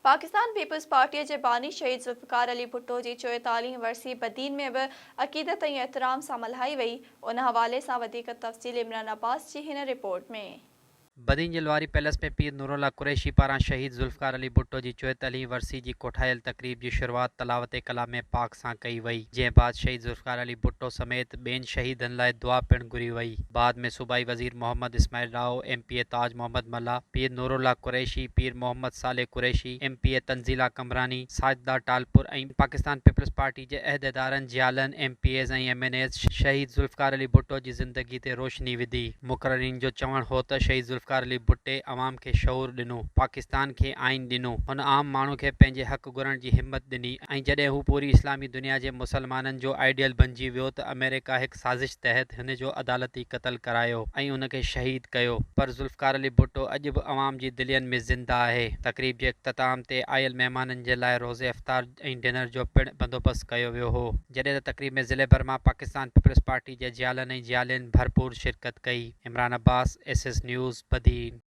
Pakistan peoples پارٽيء جي باني شهيد ذوالفقار علي ڀٽو جي چوئيتاليهين ورسي بدين ۾ به عقيدت ۽ احترام سان ملهائي وئي، ان حوالي سان وڌيڪ تفصيل عمران عباس جي هن رپورٽ ۾. بدين جي لواري پيلس ۾ پير نورالله قريشي پاران شهيد ذوالفقار علي ڀٽو جي چوئيتاليهين ورسي جي ڪوٺايل تقريب جي شروعات تلاوت ڪلام پاڪ سان ڪئي وئي، جنهن بعد شهيد ذوالفقار علي ڀٽو سميت ٻين شهيدن لاء دعا پڻ گهري وئي. بعد ۾ صوبائي وزير Muhammad Ismail Rahu, M P A Taj Muhammad Mallah, Pir Noorullah Qureshi, Pir Muhammad Saleh Qureshi, M P A Tanzeela Qambrani, Sajida Talpur ۽ Pakistan Peoples Party جي عهديدارن، جيالن، M P As ۽ M N As شهيد ذوالفقار علي ڀٽو جي زندگي تي روشني وڌي. مقررين جو چوڻ هو ته شهيد ذوالفقار علي ڀٽي عوام کي شعور ڏنو، پاڪستان کي آئين ڏنو، هن عام ماڻهو کي پنهنجي حق گهرڻ جي همت ڏني ۽ جڏهن هو پوري اسلامي دنيا جي مسلمانن جو آئيڊيل بنجي ويو ته آمريڪا هڪ سازش تحت هن جو عدالتي قتل ڪرايو ۽ ان کي شهيد ڪيو پر ذوالفقار علي ڀٽو اڄ به عوام جي دلين ۾ زنده آهي. تقريب جي اختتام تي آيل مهمانن جي لاء روزي افطار ۽ ڊنر جو پڻ بندوبست ڪيو ويو هو جڏهن ته تقريب ۾ ضلعي ڀر مان پاڪستان پيپلز پارٽي جي جيالن ۽ جيالين ڀرپور شرڪت ڪئي. Imran Abbas, S S news, Badin.